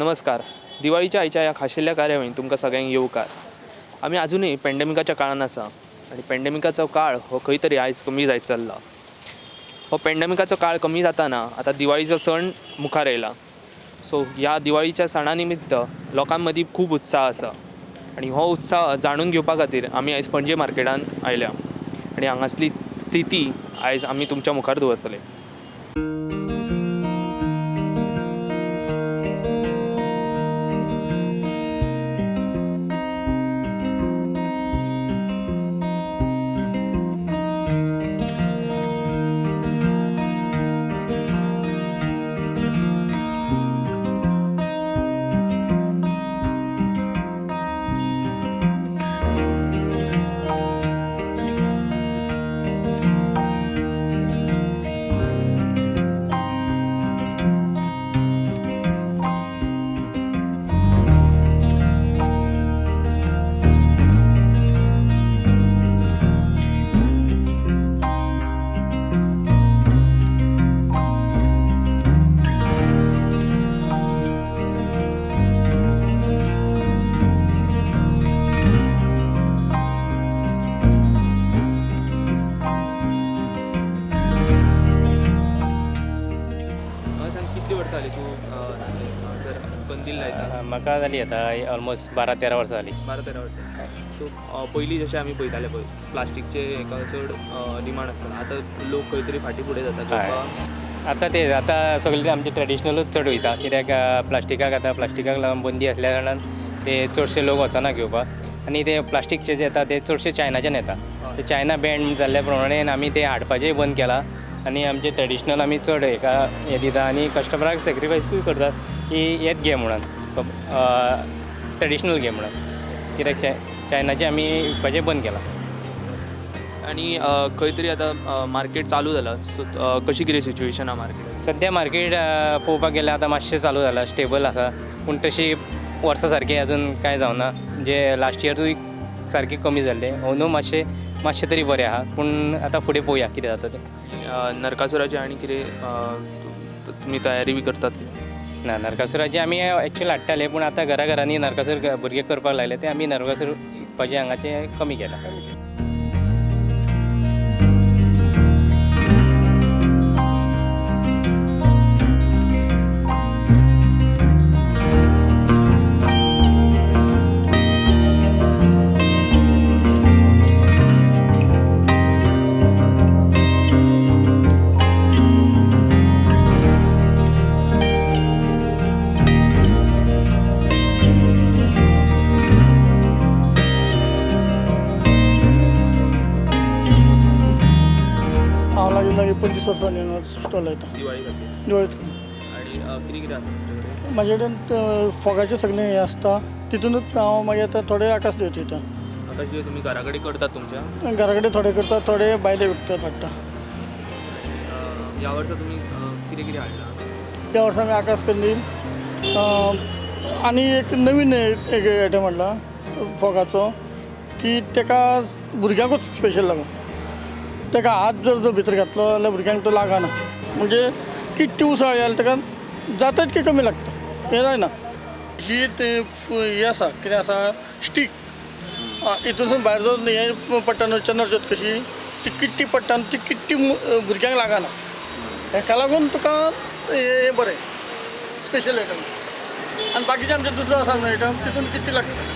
नमस्कार. दिवाळीच्या आयच्या ह्या खाशेल्या कार्यावळीन तुमकां सगळ्यांक येवकार. आमी आजुनूय पॅन्डेमिकाच्या काळान आसा आनी पॅन्डेमिकाचो काळ हो खंय तरी आयज कमी जायत चल्ला. हो पॅन्डेमिकाचो काळ कमी जाताना आतां दिवाळीचो सण मुखार येयला. सो ह्या दिवाळीच्या सणा निमित्त लोकां मदीं खूब उत्साह आसा आनी हो उत्साह जाणून घेवपा खातीर आमी आयज पणजे मार्केटांत आयल्या आनी हांगासली स्थिती आयज आमी तुमच्या मुखार दवरतले. सांग, कितली वर्सां जाली तूं हांगासर कंदील लायता? म्हाका जाली आतां ऑलमोस्ट 12-13 वर्सां जाली. 12-13 वर्सां. सो पयलीं जशें आमी पळयताले पळय प्लास्टीकचे हेका चड डिमांड आसतालो, आतां लोक खंय तरी फाटीं फुडें जाता घेवपाक. आतां ते आतां सगळे आमचे ट्रेडिशनलूच चड वयता, कित्याक प्लास्टिकाक आतां प्लास्टिकाक लागून बंदी आसल्या कारणान ते चडशे लोक वचना घेवपाक. आनी ते प्लास्टीकचे जे येता ते चडशे चायनाच्यान येता. ते चायना बॅन जाल्ल्या प्रमाणे आमी ते हाडपाचेंय बंद केलां आनी आमचे ट्रेडिशनल आमी चड हेका हें दिता आनी कस्टमराक सॅक्रिफायसूय करतात की हेच घे म्हणून, ट्रेडिशनल घे म्हणून, कित्याक चायनाचें आमी विकपाचें बंद केलां. आनी खंय तरी आतां मार्केट चालू जाला, सो कशी कितें सिच्युएशन आहा मार्केट? सद्या मार्केट पळोवपाक गेल्यार आतां मातशें चालू जाला, स्टेबल आसा, पूण तशी वर्सां सारकें अजून कांय जावना. म्हणजे लास्ट इयरूय सारकें कमी जाल्लें, अंदू मातशें मातशें तरी बरें आहा, पूण आतां फुडें पळोवया कितें जाता तें. नरकासुराची आनी कितें तुमी तयारी बी करतात? ना, नरकासुराची आमी एक्चुअल हाडटाले, पूण आतां घरा घरांनी नरकासूर भुरगे करपाक लागले, ते आमी नरकासूर विकपाचें हांगाचें कमी केलां. हांव लागीं लागीं 25 वर्सांनी स्टॉल लायता दिवाळी खातीर. दिवाळी खातीर. आनी कितें कितें आसा तुमचे कडेन? म्हाजे कडेन फोगाचें सगळें हें आसता, तितूनच हांव मागीर आतां थोडे आकाश दिवचे वयता. आकाश दिवे तुमी घरा कडेन करतात तुमच्या? घरा कडेन थोडे करता, थोडे भायले विकतात हाडटा. ह्या वर्सा तुमी कितें कितें हाडलां? ह्या वर्सा आमी आकाश कंदील आनी एक नवीन एक आयटम हाडला फोगाचो, की ताका भुरग्यांकूच स्पेशल लागून ताका हात जर जर भितर घातलो जाल्यार भुरग्यांक तो लागना, म्हणजे किट्टी उसळ जाल्यार ताका जाता तितकें कमी लागता, हें जायना. ही ते हें आसा, कितें आसा स्टीक, हितूनसून भायर जर हें पडटा न्हू चंद्रज्योत कशी ती किट्टी पडटा न्हू, ती किट्टी भुरग्यांक लागना, हेका लागून तुका हें बरें स्पेशल आयटम. आनी बाकीचें आमचें दुसरो आसा न्हू आयटम, तितून किट्टी लागता.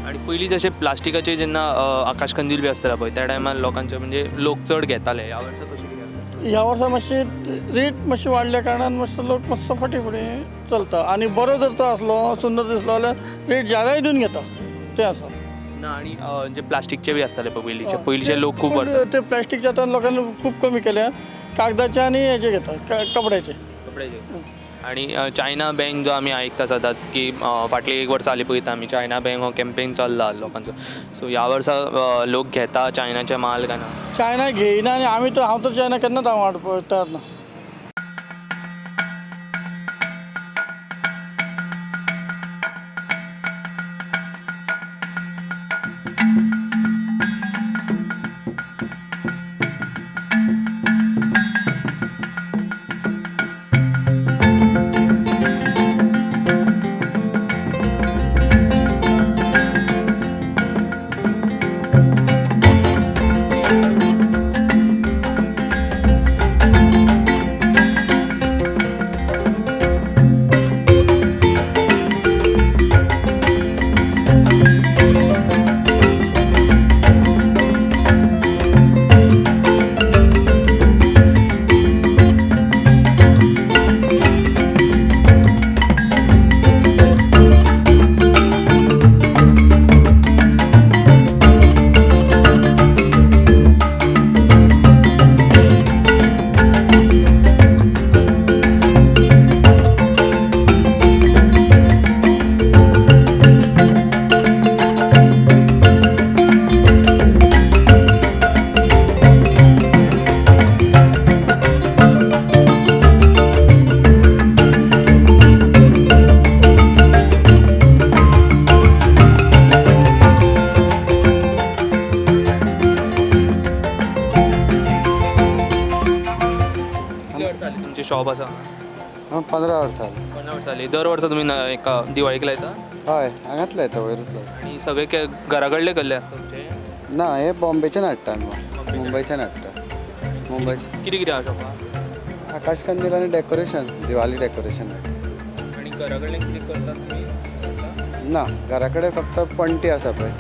आनी पयलीं जशें प्लास्टिकाचे जेन्ना आकाश कंदील बी आसताले पळय त्या टायमार लोकांचे म्हणजे लोक चड घेताले, ह्या वर्सा कशें कितें आसा? ह्या वर्सा मातशी रेट मातशी वाडल्या कारणान मातसो लोक मातसो फाटीं फुडें चलता, आनी बरो जर तो आसलो सुंदर दिसलो जाल्यार रेट ज्यादाय दिवन घेता, तें आसा. ना, आनी जे प्लास्टिकचे बी आसताले पळय पयलींचे, पयलींचे लोक खूब व्हरतात ते प्लास्टिकचे आतां लोकांनी खूब कमी केल्या, कागदाचे आनी हेजे घेता, कपड्याचे. कपड्याचे. आनी चायना बँक जो आमी आयकता सदांच की फाटली एक वर्सा जाली पळयता आमी चायना बँक हो कॅम्पेन चल्ला लोकांचो, सो ह्या वर्सा लोक घेता चायनाचे माल काय ना? चायना घेयना आनी आमी तर हांव तर चायना केन्नाच हांव हाडपाक तयार ना. तुमचें शॉप आसा? 15 वर्सां. 15 वर्सां जालीं. दर वर्सा तुमी एका दिवाळीक लायता? हय, हांगाच लायता, वयरूच लायता. आनी सगळे घरा कडले केल्ले आसता तुमचे? ना, हे बॉम्बेच्यान हाडटा आमी, मुंबयच्यान हाडटा. मुंबय कितें कितें आसा शॉपार? आकाश कंदील आनी डेकोरेशन, दिवाळी डेकोरेशन हाडटा. आनी घरा कडल्यान कितें करता तुमी? ना, घरा कडेन फक्त पणटी आसा पळय,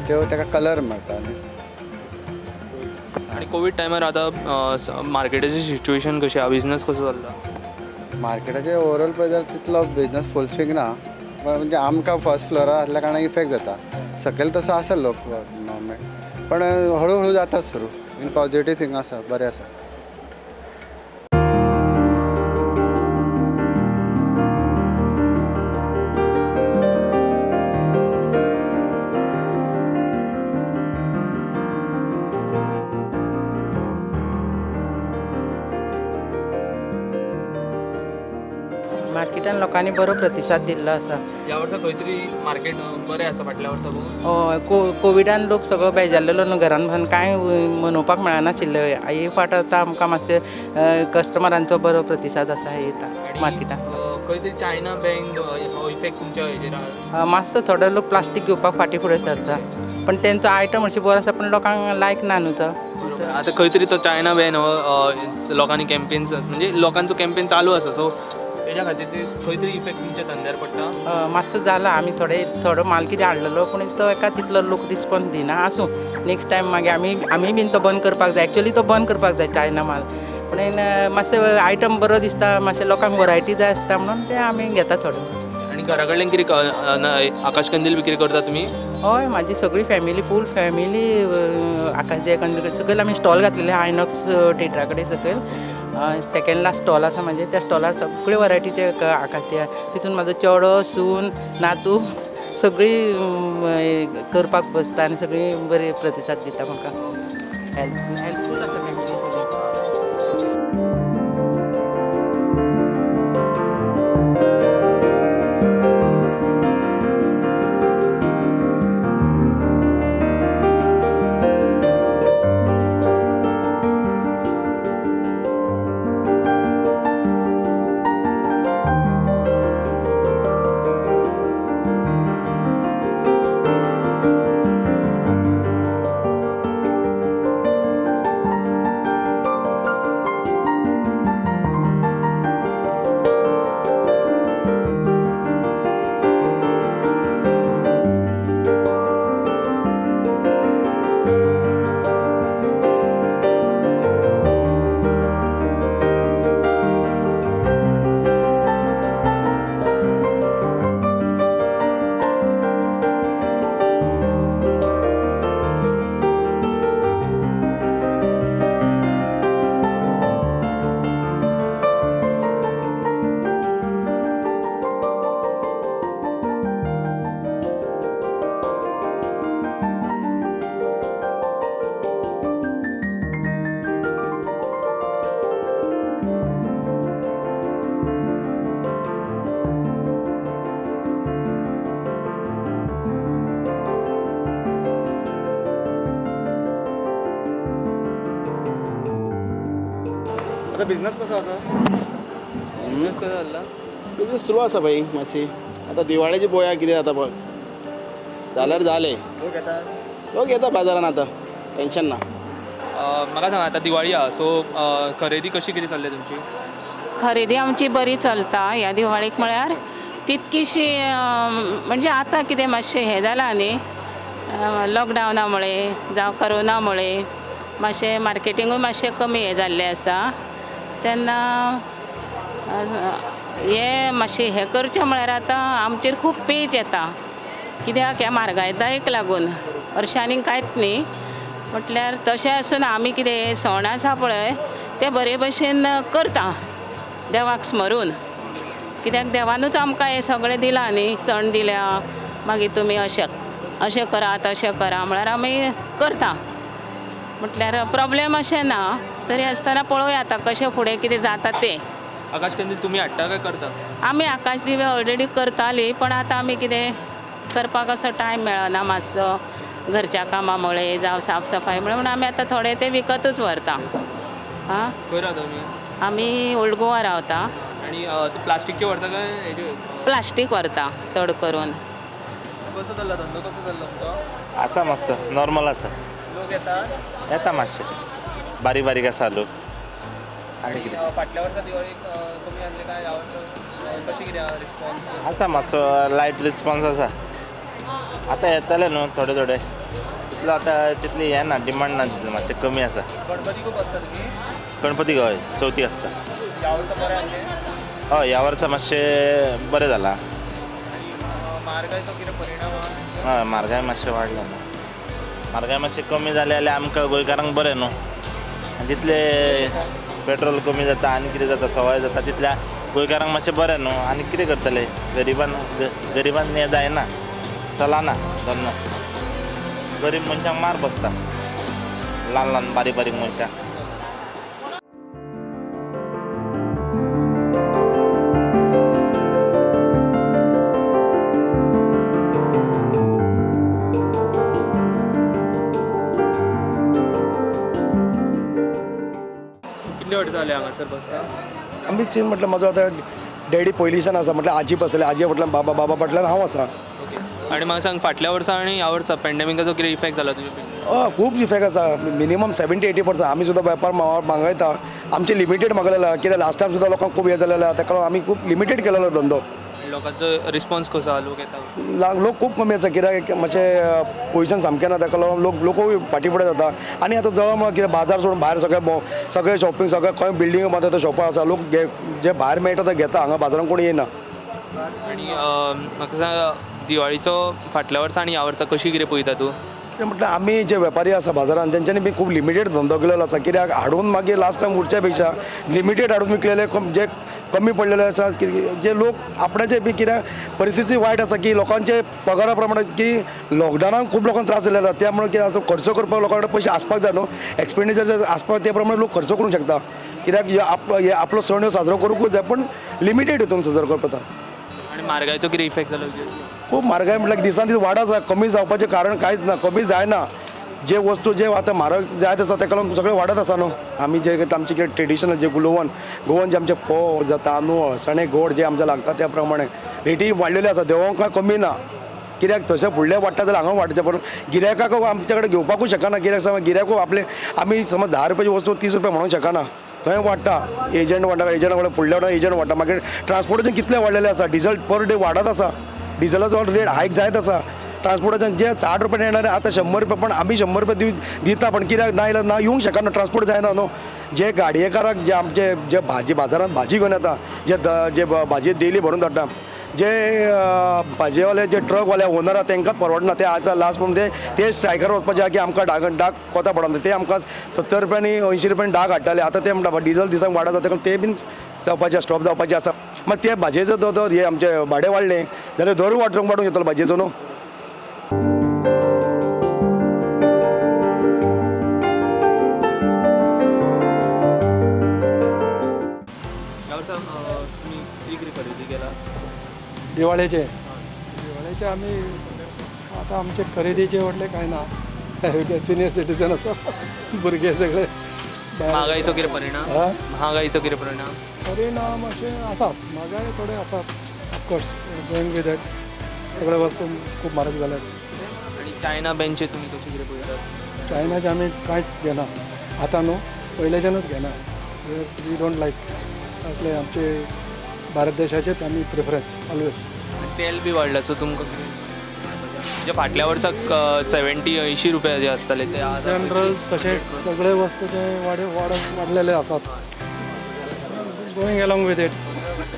त्यो ताका कलर मारता. आनी कोवीड टायमार आतां मार्केटाची सिच्युएशन कशी आसा, बिजनस कसो चल्ला? मार्केटाचे ओवरऑल पळय जाल्यार तितलो बिजनस फूल स्विंग ना, म्हणजे आमकां फर्स्ट फ्लोरार आसल्या कारणान इफेक्ट जाता. सकयल तसो आसा लोक नॉर्मल, पण हळू हळू जाता सुरू. इन पॉझिटीव थिंग आसा, बरें आसा. मार्केटान लोकांनी बरो प्रतिसाद दिल्लो आसा. ह्या वर्सा खंय तरी मार्केट बरें आसा फाटल्या वर्सा पळोवन? हय, कोविडान लोक सगळो बेजारलेलो न्हू, घरान बसून कांय मनोवपाक मेळनाशिल्लें. हे फावट आतां आमकां मातशें कस्टमरांचो बरो प्रतिसाद आसा येता मार्केटान. खंय तरी चायना बँक हो इफेक्ट तुमच्या हेजेर? मातसो थोडो लोक प्लास्टीक घेवपाक फाटीं फुडें सरता, पण तेंचो आयटम हरशीं बरो आसा, पण लोकांक लायक ना न्हू तो. आतां खंय तरी तो चायना बॅन हो लोकांनी कॅम्पेन, म्हणजे लोकांचो कॅम्पेन चालू आसा, सो तेज्या खातीर ते खंय तरी इफेक्ट तुमच्या धंद्यार पडटा? मातसो जाला. आमी थोडे थोडो माल कितें हाडलेलो, पूण तो एका तितलो लोक रिस्पॉन्स दिना. आसूं, नेक्स्ट टायम मागीर आमी बीन तो बंद करपाक जाय. एक्चुअली तो बंद करपाक जाय चायना माल, पूण मातशें आयटम बरो दिसता, मातशें लोकांक वरायटी जाय आसता म्हणून ते आमी घेता थोडो. आनी घरा कडल्यान कितें आकाश कंदील बी कितें करता तुमी? हय, म्हाजी सगळी फॅमिली, फूल फॅमिली आकाश दिवे कंदील सकयल आमी स्टॉल घातलेले आयनॉक्स थिएटरा कडेन सकयल सेकेंड लास्ट स्टॉल आसा म्हाजें. त्या स्टॉलार सगळे वरायटीचे आकाश दिवे, तितून म्हाजो चेडो, सून, नातू सगळीं करपाक बसता आनी सगळीं बरी प्रतिसाद दिता म्हाका. हेल्पफूल आसा फॅमिली सगळी. आता बिझनेस कसो आसा? बिझनेस कसो चल्ला? बिझनेस सुरू आसा भाई मातशी. आतां दिवाळेची पळोवया कितें जाता पळय, जाल्यार जालें. लोक येता? लोक येता बाजारान आतां, टेंशन ना. म्हाका सांगा आतां दिवाळी आहा, सो खरेदी कशी कितें चल्ल्या तुमची? खरेदी आमची बरी चलता ह्या दिवाळीक, म्हळ्यार तितकीशी म्हणजे आतां कितें मातशें हें जालां न्ही, लॉकडावना मुळे जावं करोना मुळे मातशें मार्केटिंगूय मातशें कमी हें जाल्लें आसा. तेन्ना हें मातशें हें करचें म्हळ्यार आतां आमचेर खूब पेच येता, कित्याक ह्या म्हारगायतायेक लागून हरशीं आनीक कांयच न्ही. म्हटल्यार तशें आसून आमी कितें सण आसा पळय ते बरे भशेन करता देवाक स्मरून, कित्याक देवानूच आमकां हें सगळें दिलां न्ही, सण दिल्या, मागीर तुमी अशें अशें करात अशें करा म्हळ्यार आमी करता. म्हटल्यार प्रोब्लेम अशें ना, तरी आसतना पळोवया आतां कशें फुडें कितें जाता तें. आकाश कंदील तुमी हाडटा काय करता? आमी आकाश दिवे ऑलरेडी करताली, पण आतां आमी कितें करपाक असो टायम मेळना मातसो घरच्या कामा मुळे जावं साफ सफाय मुळे, म्हणून आमी आतां थोडे ते विकतच व्हरता. आं, खंय रावता तुमी? आमी ओल्ड गोवा रावता. आनी प्लास्टिकचे व्हरता काय हेजे? प्लास्टीक व्हरता चड करून. कसो चल्ला धंदो, कसो चल्ला तुमचो? आसा मातसो नॉर्मल आसा. लोक येता? येता मातशे, बारीक बारीक आसा लोक. आनी कितें फाटल्या वर्सा दिवाळीक कमी आसले काय ह्या वर्सा कशें कितें रिस्पॉन्स आसा? मातसो लायट रिस्पॉन्स आसा. आतां येतले न्हू थोडे थोडे, तितलो आतां तितली हें ना, डिमांड ना तितली, मातशें कमी आसा. गणपती खूब आसता तुमी? गणपती हय, चवथी आसता. ह्या वर्सा बरें आसलें? हय, ह्या वर्सा मातशें बरें जालां. म्हारगायचो कितें परिणाम? हय, म्हारगाय मातशें वाडल्या न्हू. म्हारगाय मातशें कमी जाली जाल्यार आमकां गोंयकारांक बरें न्हू. आनी तितले पेट्रोल कमी जाता आनी कितें जाता, सवाय जाता, तितल्या गोंयकारांक मातशें बरें न्हू. आनी कितें करतले गरिबान? गरिबान हें जायना, चलना धंदो. गरीब मनशांक मार बसता, ल्हान ल्हान बारीक बारीक मनशांक. कितले वर्सां जाले हांगासर बसता? आमी सीन म्हटल्यार म्हजो आतां डॅडी पयलींच्यान आसा, म्हटल्यार आजी बसलेली, आजी फाटल्यान बाबा, बाबा फाटल्यान हांव आसा. ओके, आनी म्हाका सांग फाटल्या वर्सा आनी ह्या वर्सा पॅन्डेमिकाचो कितें इफेक्ट जाला तुज्या? हय, खूब इफेक्ट आसा. मिनिमम 70-80%. आमी सुद्दां वेपार मागयता, आमचे लिमिटेड मागयलेलो, कित्याक लास्ट टायम सुद्दां लोकांक खूब हें जालेलें, ताका लागून आमी खूब लिमिटेड केलेलो धंदो. लोकांचो रिस्पॉन्स कसो आहा? लोक येता? लोक खूब कमी आसा, कित्याक मातशें पोजिशन सामकें ना, ताका लागून लोक लोकूय फाटीं फुडें जाता. आनी आतां जवळ कितें बाजार सोडून भायर सगळे सगळे शॉपिंग, सगळे खंय बिल्डिंग बांदता ते शॉपां आसा, लोक जे भायर मेळटा ते घेता, हांगा बाजारान कोण येयना. आनी म्हाका सांग दिवाळीचो फाटल्या वर्सा आनी ह्या वर्सा कशी कितें पळयता तूं? कितें म्हटल्यार आमी जे वेपारी आसा बाजारान तेंच्यांनी बी खूब लिमिटेड धंदो केलेलो आसा, कित्याक हाडून मागीर लास्ट टायम उरच्या पेक्षा लिमिटेड हाडून विकलेले जे कमी पडलेले आसा, जे लोक आपणाचे बी कित्याक परिस्थिती वायट आसा की लोकांचे पगारा प्रमाणे की लॉकडावनान खूब लोकांक त्रास जाल्ले आसा, त्यामुळे कितें आसा खर्च करपाक लोकां कडेन पयशे आसपाक जाय न्हू, एक्सपेंडिचर आसपाक ते प्रमाणे लोक खर्च करूंक शकता. कित्याक आपलो सण ह्यो साजरो करूंकूच जाय, पूण लिमिटेड हितून साजरो करपाक जाता. आनी म्हारगायचो कितें इफेक्ट जालो? खूब म्हारगाय म्हटल्यार दिसान दीस वाडत आसा, कमी जावपाचें कारण कांयच ना, कमी जायना. जे वस्तू जे आतां म्हारग जायत आसा ताका लागून सगळें वाडत आसा न्हू. आमी जे आमचे कितें ट्रेडिशनल जे गोवन गोवन जे आमचे फोव जाता, तांदूळ, सणे, गोड जे आमचें लागता त्या प्रमाणे रेटी वाडलेल्यो आसा, देंवोंक कांय कमी ना. कित्याक तशें फुडलें वाडटा जाल्यार हांगा वाडचें, पण गिरायकाक आमचे कडेन घेवपाकूच शकना. कित्याक समज गिरायकूय आपले आमी समज 10 रुपयाची वस्तू 30 रुपया म्हणूंक शकना, थंय वाडटा, एजंट वाडटा, एजंट वाडटा, फुडल्या वाडटा, एजंट वाडटा. मागीर ट्रान्सपोर्टेशन कितलें वाडलेलें आसा, डिजल पर डे वाडत आसा, डिजलाचो रेट हायक जायत आसा. ट्रान्सपोर्टाच्यान जे 60 रुपया येणारे आतां 100 रुपया, पण आमी 100 रुपया दिता, पण कित्याक ना जाल्यार ना येवंक शकना, ट्रान्सपोर्ट जायना न्हू. जे गाडयेकाराक जे आमचे जे भाजी बाजारांत भाजी घेवन येता, जे जे भाजी डेली भरून धाडटा, जे भाजयेवाले जे ट्रकवाले ओनर आहा तेंकांच परवडना. ते आज लास्ट म्हणून ते स्ट्रायकार वचपाचे की आमकां डाग डाग कोता पडना, ते आमकां 70 रुपयांनी 80 रुपयांनी डाग हाडटाले, आतां ते म्हणटा डिजल दिसांक वाडत जाता, ते बीन जावपाचे, स्टॉप जावपाचे आसा. मागीर ते भाजयेचो दर हे आमचे भाडें वाडलें जाल्यार दरूय वाडूंक येतलो भाजयेचो न्हू. दिवाळेचे दिवाळेचे आमी आतां आमचे खरेदीचे व्हडले कांय ना, सिनियर सिटीजन आसा, भुरगे सगळे. म्हागायचो कितें परिणाम? म्हागायचो कितें परिणाम? परिणाम अशे आसात, म्हागाय थोडे आसात, of course going with that सगळे वस्तू खूब म्हारग जाल्यात. आनी चायना बँचे तुमी कशें कितें पळयतात? चायनाचे आमी कांयच घेना आतां न्हू, पयल्याच्यानूच घेना. We don't लायक असले आमचे भारत देशाचेच आमी प्रिफरन्स ऑलवेज. तेल बी वाडलां, सो तुमकां कितें म्हणजे फाटल्या वर्साक 70-80 रुपया जे आसताले ते जनरल तशेंच सगळे वस्तू ते वाडलेले आसात. Going along with it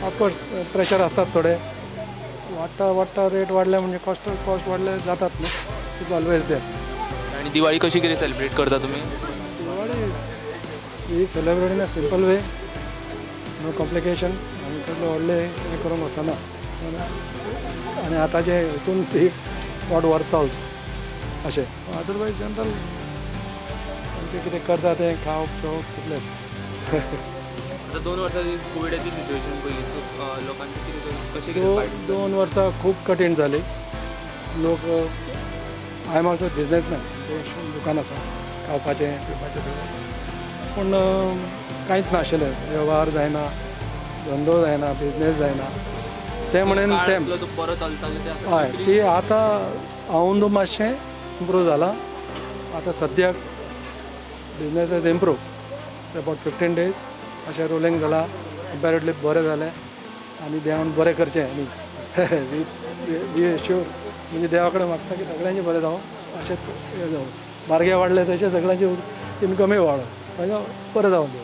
of course pressure आसतात थोडे, वाडटा वाडटा रेट वाडले म्हणजे कॉस्ट कॉस्ट वाडले जातात न्हू, it's always there. आनी दिवाळी कशी कितें सेलिब्रेट करता तुमी? दिवाळी ही celebrate in a simple way, no complication. आमी कसले व्हडले हें करूंक वचना, आनी आतांचे हितून ती पोट व्हरता ऑल्सो अशें. अदरवायज जनरल आमचें कितें करता तें खावप पिवप कितलें. आतां 2 वर्सां कोविडाची सिच्युएशन पयली, सो लोकांचे कितें कशें कितें? 2 वर्सां खूब कठीण जाली. लोक, I am also businessman, दुकान आसा खावपाचें पिवपाचें सगळें, पूण कांयच नाशिल्लें, वेव्हार जायना, धंदो जायना, बिजनेस जायना. ते म्हणून ते हय ती आतां हांव मातशें इम्प्रूव जाला. आतां सद्याक business has improve. It's about 15 days अशें रोलिंग जालां, कंपेरेटिवली बरें जालें आनी देवान बरें करचें आनी we sure म्हणजे देवा कडेन मागता की सगळ्यांचें बरें जावं, अशेंच हें जावं, मार्गे वाडले तशें सगळ्यांचे इनकमूय वाडो, बरें जावं देव.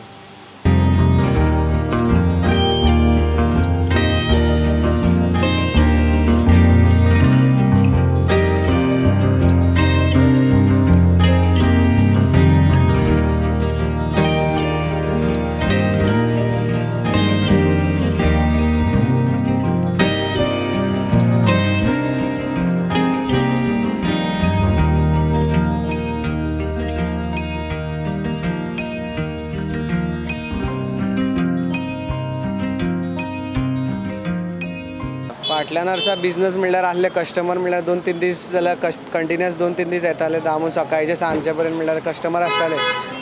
फाटल्यान वर्सा बिजनस म्हणल्यार आहले कस्टमर म्हणल्यार 2-3 दीस जाल्यार कंटिन्युअस 2-3 दीस येताले, दामून सकाळचे सांजचे पर्यंत म्हणल्यार कस्टमर आसताले.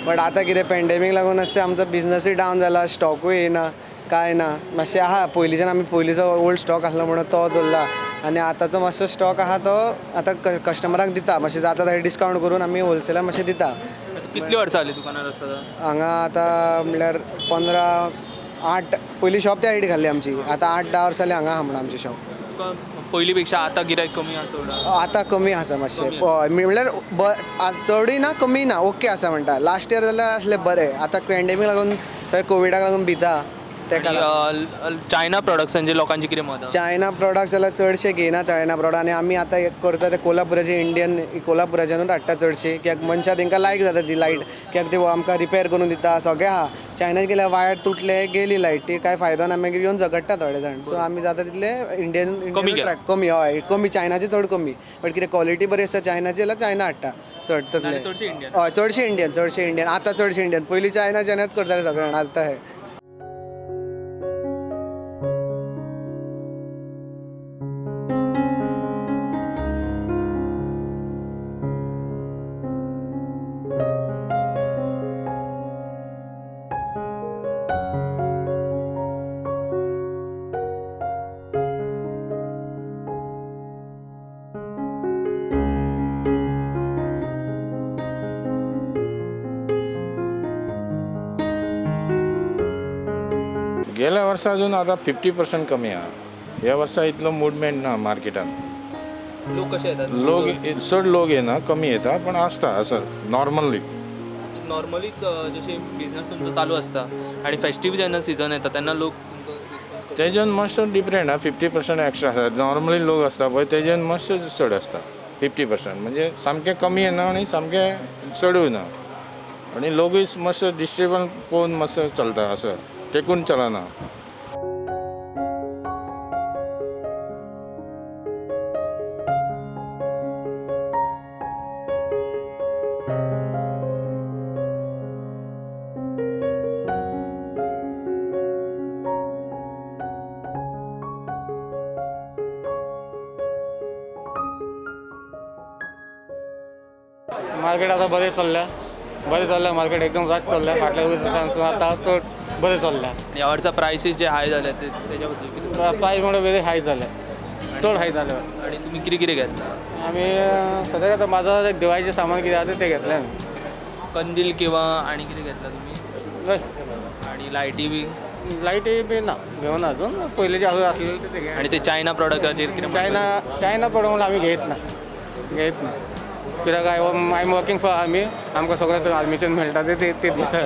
बट आतां कितें पेंडेमीक लागून मातशें आमचो बिजनसूय डावन जाला, स्टॉकूय येयना कांय ना. मातशें आहा पयलींच्यान आमी पयलींचो ओल्ड स्टॉक आसलो म्हणून तो दवरला आनी आतांचो मातसो स्टॉक आहा तो आतां कस्टमराक दिता, मातशें जाता तशें डिस्कावंट करून आमी होलसेलाक मातशें दिता. कितली वर्सां जालीं दुकानार आसता हांगा? आतां म्हणल्यार 15-8 पयलीं शॉप त्या सायडीक घाल्ली आमची, आतां 8-10 वर्सां जालीं हांगा आहा म्हणून आमचें शॉप. पयलीं पेक्षा आतां गिरायक कमी आसा चड? आतां कमी आसा मातशें, हय म्हणल्यार चडूय ना कमी ना, ओके आसा म्हणटा. लास्ट इयर जाल्यार आसलें बरें, आतां पेंडेमीक लागून सगळें कोविडाक लागून भिता. चायना प्रोडक्ट्सांचे लोकांचे कितें मत? चायना प्रोडक्ट जाल्यार चडशे घेयना चायना प्रोडक्ट, आनी आमी आतां करता ते कोल्हापुराचे इंडियन कोल्हापुराच्यानूच हाडटा चडशे, कित्याक मनशां तांकां लायक जाता ती लायट, कित्याक ते आमकां रिपेर करून दिता सगळें आहा. चायनाक गेल्यार वायर तुटले गेली लायट, ती कांय फायदो ना, मागीर येवन झगडटा थोडे जाण. सो आमी जाता तितले इंडियन कमी, हय कमी, चायनाचे चड कमी, बट कितें क्वॉलिटी बरी आसता चायनाची जाल्यार चायना हाडटा चड तसले. हय चडशे इंडियन, चडशे इंडियन आतां, चडशे इंडियन. पयलीं चायना चायनाच करताले सगळे जाण, आतां हे. गेल्या वर्सा अजून आतां 50% कमी आहा. ह्या वर्सा इतलो मुवमेंट ना मार्केटान. लोक कशे येतात? लोक चड लोक येना, कमी येता, पण आसता आसा नॉर्मली. नॉर्मलीच जशे बिजनेस तुमचो चालू आसता आनी फेस्टीव जेन्ना सिजन येता तेन्ना लोक तेजेन मातसो डिफरंट आहा, 50% एक्स्ट्रा आसा. नॉर्मली लोक आसता पळय तेजेन मातशे चड आसता 50%, म्हणजे सामकें कमी येना आनी सामकें चडूय ना, आनी लोकूय मातसो डिस्टर्बन्स पळोवन मातसो चलता, असो टेकून चलना. मार्केट आतां बरें चल्ल्या, बरें चल्ल्या मार्केट एकदम रात चल्ल्या, फाटल्या दिसांसून आतां चड बरें चल्ल्या. ह्या वर्सा प्रायसीस जे हाय जाले ते तेज्या बद्दल कितें? प्रायस म्हणल्यार वेरी हाय जाले, चड हाय जाले. आनी तुमी कितें कितें घेतला? आमी सद्याक आतां बाजारांत दिवाळीचें सामान कितें आसा तें घेतलें आमी. कंदील किंवा आनी कितें घेतला तुमी? आनी लायटी बी? लायटी बी ना घेवना अजून, पयलींचे अजून आसलेले ते. आनी ते चायना प्रोडक्टाचेर कितें? चायना चायना प्रोडक्ट म्हणल्यार आमी घेयत ना, घेयत ना, कित्याक I am working for army, आमकां सगळें आर्मीच्यान मेळटा ते ते दिता.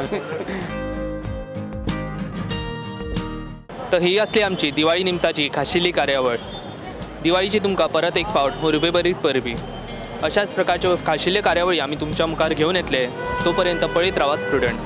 तर ही असली आमची दिवाळी निमताची खाशिल्ली कार्यावळ. दिवाळीची तुमकां परत एक फावट हुरबेभरीत परबी. अशाच प्रकारच्यो खाशिल्ल्यो कार्यावळी आमी तुमच्या मुखार घेवन येतले. तो पर्यंत पळयत रावात प्रुडंट.